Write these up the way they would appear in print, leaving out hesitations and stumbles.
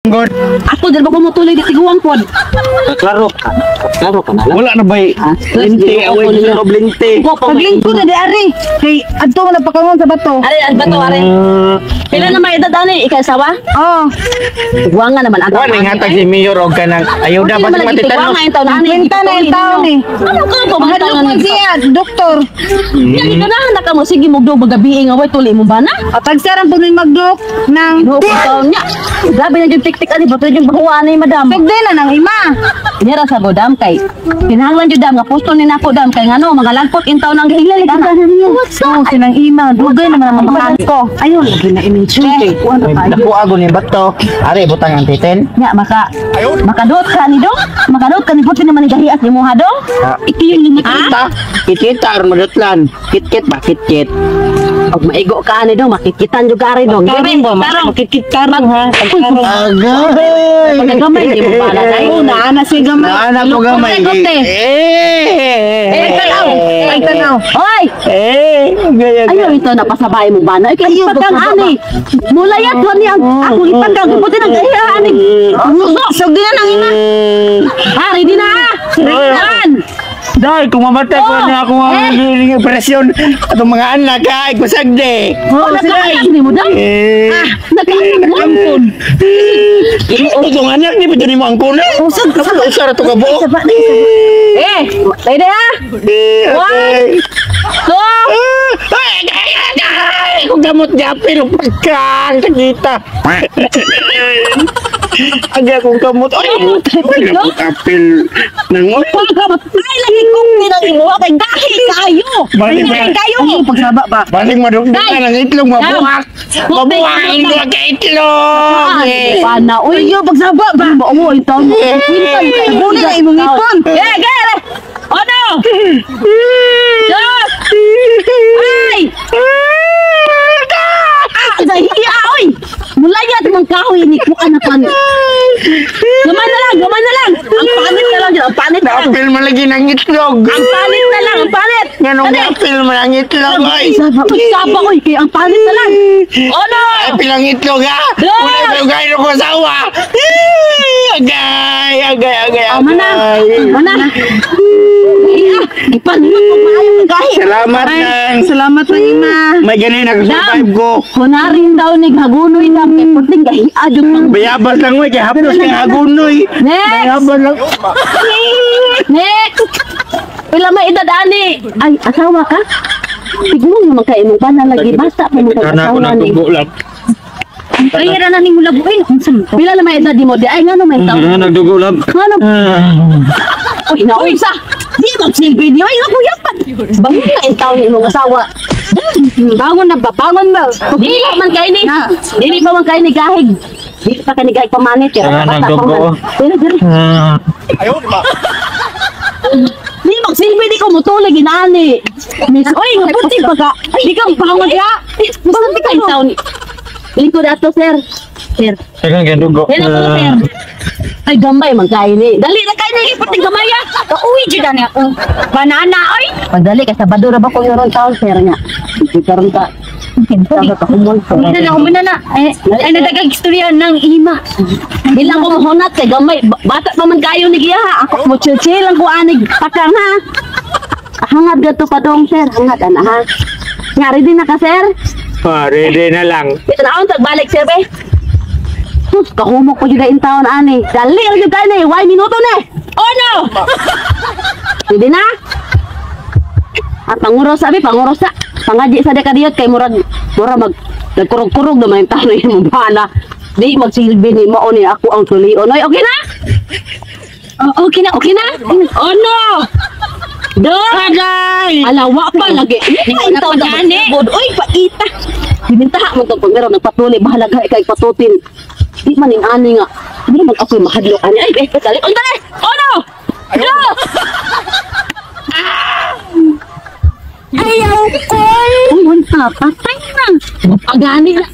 God. Ako dili ba ko motuloy di tiguang pod. Klaro ka. Klaro ka na lang. Wala na ba'y Ah, Linti, away ko linti. Paglingkod na di ari. Kay adto man napakangon sa bato. Ari, ang bato ari. Pila na may edad ani ikaw sawa? Oh, Tiguangan naman ang Wala nang hatag si Mayor og kanang ayaw Buti dapat naman lagi matitano. tiguangan yung taon ani. kwenta na yung taon eh. Ano ka pa man Mahadlok taon man siya, doktor. Yan ka na ka mo sige mo magabi nga way tuli mo ba na? Pagsaran po ni magdok ng Ginoo ko taon niya. Grabe na yung tik-tik ani bato yung bahuan ni madam. sugde na ng ima. Nira sa godam kay kinahanglan jud dam nga posto ni nako dam kay ngano mga lagpot in taon ang gihilal ka niyo. Oh, sinang ima, dugay naman ang mamakan ko. Ayo lagi na i-mention kay kuan na kayo. Naku ago ni bato. Ari butang ang titin. Nya maka makadot ka ni dong. Makadot ka ni puti naman ni gahias ni mo ha dong. Iti yung kita. Kitita aron madutlan. Kitkit ba kitkit. Og maigo ka ani dong makikitan jud ka ari dong. Karong ba? Makikit karong ha. Agay. Pagkagamay di mo pala dai. Oh, naana siya gamay. Naana ko gamay. Kote. Eh. Ay tanaw, ay tanaw. Oy, Eh, agay agay. ayo ito napasabay mo ba na? Ikay ipagkang ani. Mulayat wa ni ang akong ipagkang puti nang gahiya ani. Suso. Sugde na ng ima. Ha, ready na ha. Ready. Dahil kung mamatay ko Oh. na ako ang eh. operasyon atong mga anak ay kusagde. Oh, nagkaanak ni mo dang. Eh. Nagkaanak mo. Itong anak ni pwede mo ang kunan. Usag usag ra to ka buok. Eh, ready ha? Eh, One. okay. Two. Ah, ay, ay, ay, ay, kung gamot niya, pero pagkang sakita. Aga kung gamot, ay, gamot apel ng oy. Ay, lagi kong ginang kay gahi kayo. Balik ba? Gahi kayo. Ay, pagsaba ba? Basig madugdug na ng itlog, mabuhak. Mabuhak ang duha ka itlog. Eh. Pana, uy. Ayo, pagsaba ba? Ba mo itaw mo. Buli na imong ipon. Eh, gere. Ano? Dos. Ay! Ah, dahiya, oy. Mulayat mong kahoy ni kuan na pan. Gamay na lang, gamay na lang. Ang panit na lang, ang panit na lang. Apel man lagi ng itlog. Ang panit na lang, ang panit. Nganong Dali. apel man ang itlog, oy. Saba, oy, saba, oy, kay ang panit na lang. Ano? Apel ang itlog, ha? Dos! Wala pa yung kayo ko asawa. Eh, Agay, agay, agay, Tama na. agay. Tama na. Iya, ipanunod mo maayo ang gahi. Salamat nang. Salamat ng ima. May ganin nag-survive ko. Kunarin daw ni Hagunoy na kay puting gahi adyo pang. Bayabas lang oy, kay haplos kay hagunoy. Next! Bayabas lang. Next! Pila may edad ani? Ay, asawa ka? Tigmong naman kay imong bana lagi basta pa mo kay asawa ni. lang. Ay, ra na nimo labuin kung sa to. Pila na may edad di mo di ay ngano may taon? Nagdugo lang. Ngano? Uy, naunsa. Di magsilbi niyo ay ako yapan. Bangon na in taon imong asawa. Bangon na ba? Bangon ba? Dili pa man kay ni. Dili pa man kay ni gahig. Dili pa kay ni gahig pamanit kay Ah, bata pa nagdugo. man. Pero diri. Di magsilbi di ko mutulig inani. Miss, oy, nga puti pa ka. Di ka bangon ka. Bangon ka in taon. Lingkod ato, sir. Sir. Daghang kay dugo. Yan ako, sir. Ay, gamay man kain ni. Dali na kain ni, puting gamay ah. Kauwi jud ani ako. Banana oy. Pagdali kay Sabado ra ba ko ron taon sir nga. Di karon ta. Sabi ka humol. Humana na, humana na. Ay, ay nadagag istorya ng ima. Di lang ko mahunat kay gamay. Bata pa man kayo ni giya. Ako mo chill lang ko anig pakang ha. Hangad gato pa dong sir, hangad ana ha. Nga ready na ka sir? Ah, ready na lang. Ito na akong tagbalik sir be. Sus, kahumok ko juga in taon ani. Dali lang jud kayo ni, why minuto na. Oh no. Ready na? At panguro sabi, panguro sa. Pangaji sa dekadiyot kay murag mura mag nagkurog-kurog naman yung tao yung bana. Di magsilbi ni mao ni ako ang tulion. Oy, okay na? Oh, okay na, Okay na? Oh no! Do! Agay! Alawa pa lagi. Di pa na taon pa gani. na. Oy, paita. Bimintaha mo tong pagmero nagpatuli bahala ka ikay patutin. Di man ning ani nga. Di man ako'y mahadlok ani. Ay, eh, dali. Oy, dali. Oh no! No! Ayaw ko. Uy, wala patay na. Pagani na.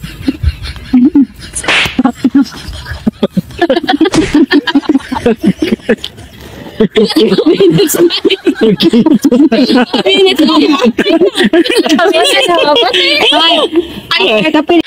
Minutes. Minutes. Ay, ay, kapil.